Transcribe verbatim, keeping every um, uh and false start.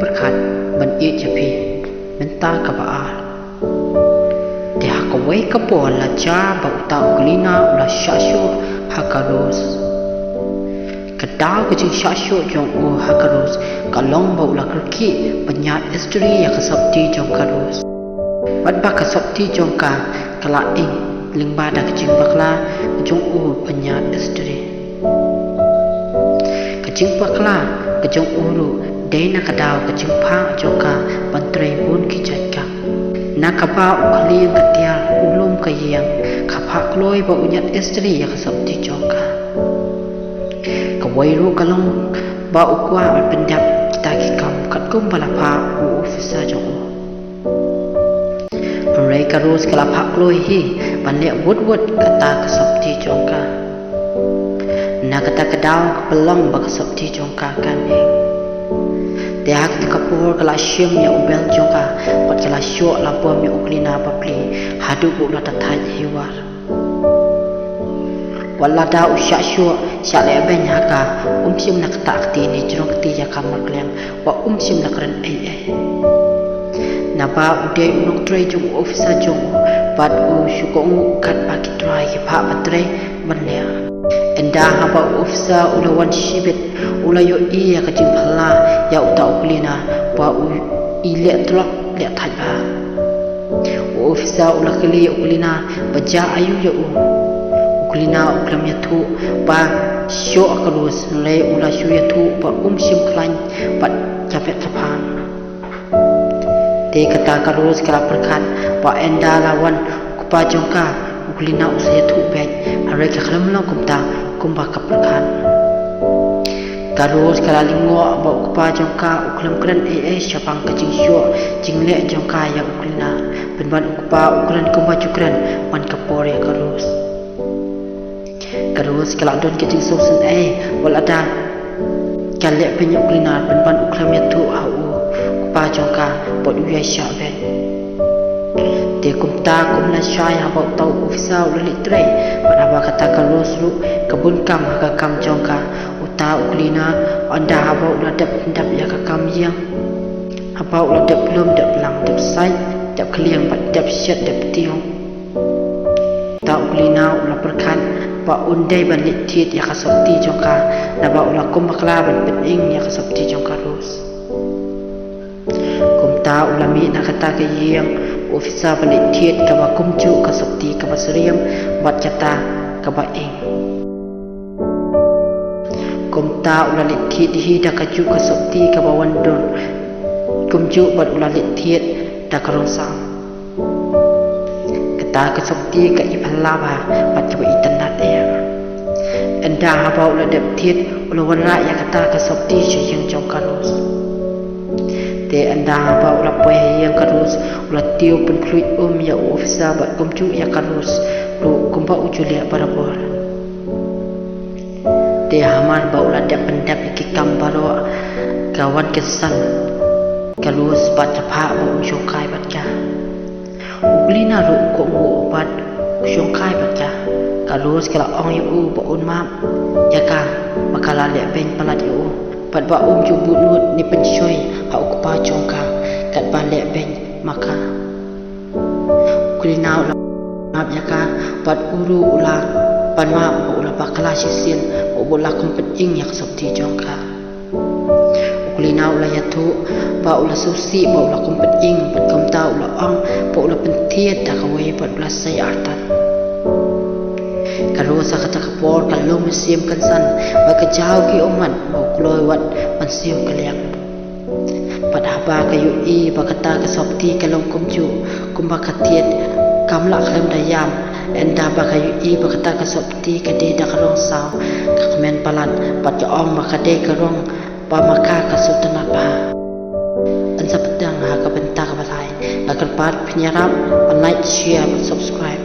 Pyrkhat ban ïeit ïa phi. Mynta kaba ar. Te ha kawei ka por la jia ba uta u Glenna u la shah shuh ha ka Rose. Ka daw ka jingshah shuh jong u ha ka Rose ka long ba u la kyrkieh ban ïaid ïatylli ïa ka sopti jong ka Rose. Bad ba ka sopti jong ka ka la ing lyngba da ka jingbakla jong u ban ïaid ïatylli. Ka jingbakla ka jong u ruh dei na ka daw ka jingphah jong ka ban trei bun ki jait kam. Na kaba u khlieh ka tiar, u lum ka ïing, ka phah kloi ba un ïaid ïatylli ïa ka sopti jong ka. Kawei ruh ka long ba u kwah ban pyndep kita ki kam katkum ba la phah u officer jong u. Hynrei ka Rose ka la phah kloi hi ban leh wut wut kata ka sopti jong ka. Na kata ka daw ka pynlong ba ka sopti jong ka kan ing. Te ha kata ka por ka la shim ïa u belt jong ka bad ka la shoh la bom ïa u Glenna bapli haduh ba u la thait hi war. Wat lada u shah shuh shah lehbeiñ ha ka, um shym la ktah kti ne jrong kti ïa ka markylliang, wat um shym la kren ei ei. Naba u dei u nongtrei jong u officer jong u bad u shu kohnguh katba ki trai ki phah ban trei ban leh. Ynda haba u officer u la wan shibit u la ïohi ïa ka jingphylla ïa uta u Glenna ba u i leh tlok leh thait bha. U officer u la kylli ïa u Glenna ba jia aïu ïa u. U Glenna u khlem ïathuh ba shoh ka Rose, hynrei u la shu ïathuh ba um shym khlaiñ bad japet japhan. Te kata ka Rose ka la pyrkhat ba ynda la wan u kpa jong ka, u Glenna u sa ïathuh beit, hynrei ka khlem long kumta kumba ka pyrkhat. Ka Rose ka la lyngngoh ba u kpa jong ka u khlem kren ei ei shaphang ka jingshoh jingleh jong ka ïa u Glenna. Pynban u kpa u kren kumba ju kren man ka por ïa ka Rose. Ka Rose ka la don ka jingsngewsynei wat lada ka lehbeiñ ïa u Glenna, pynban u khlem ïathuh ha u kpa jong ka bad u ïaishah beit. Te kumta kum lashai haba uta u officer u la leit trei bad haba kata ka Rose ruh ka bun kam ha ka kam jong ka, uta u Glenna ynda haba u la dep pyndep ïa ka kam ïing, haba u la dep lum dep lang dep sait dep khliang bad dep shet dep tieng, uta u Glenna u la pyrkhat ba un dei ban leit thied ïa ka sopti jong ka, naba u la kum bakla ban pynïeng ïa ka sopti jong ka Rose. Kumta u la mih na kata ka ïing, u officer ba leit thied kaba kumjuh ka sopti kaba syriem bad kata kaba ïeng. Kumta u la leit thied hi da kajuh ka sopti kaba wan dur kumjuh bad u la leit thied da ka rong saw. Kata ka sopti ka i phylla bha bad kaba itynnad ïa. Ynda haba u la dep thied u la wanrah ïa kata ka sopti sha ïing jong ka Rose. Te ynda haba u la poi ha ïing ka Rose u la tiew pynkhluit um ïa u officer bad kumjuh ïa ka Rose ruh kumba u ju leh barabor. Te hamar ba u la dep pyndep ïa ki kam baroh ka wan kynsan ka Rose bad ka phah ba un shongkai bad ka. U Glenna ruh u kohnguh bad u shongkai bad ka. Ka Rose ka la ong ïa u ba un map ïa ka ba ka la lehbeiñ palat ïa u bad ba um ju bud nud ne pynshoi ha u kpa jong ka katba lehbeiñ ma ka. U Glenna u la map ïa ka bad u ruh u la pan map ba u la bakla shisien ba u la kum pynïeng ïa ka sopti jong ka. U Glenna u la ïathuh ba u la sngewsih ba u la kum pynïeng bad kumta u la ong ba u la pynthied da kawei bad u la sei artat. Ka Rose ha kata ka por ka long mynsiem kynsan bad ka jaw ki ummat ba u kloi wat ban siew kylliang. Bad haba ka ïohi ba kata ka sopti ka long kumjuh kumba ka thied kam lah khlem da ïam, ynda ba ka ïohi ba kata ka sopti ka dei da ka rong saw ka kmen palat bad ka ong ba ka dei ka rong ba ma ka ka sngewtynnad bha. Yn sa pdiang ha ka bynta kaba lai, nga kyrpad phin ïarap ban like, share bad subscribe.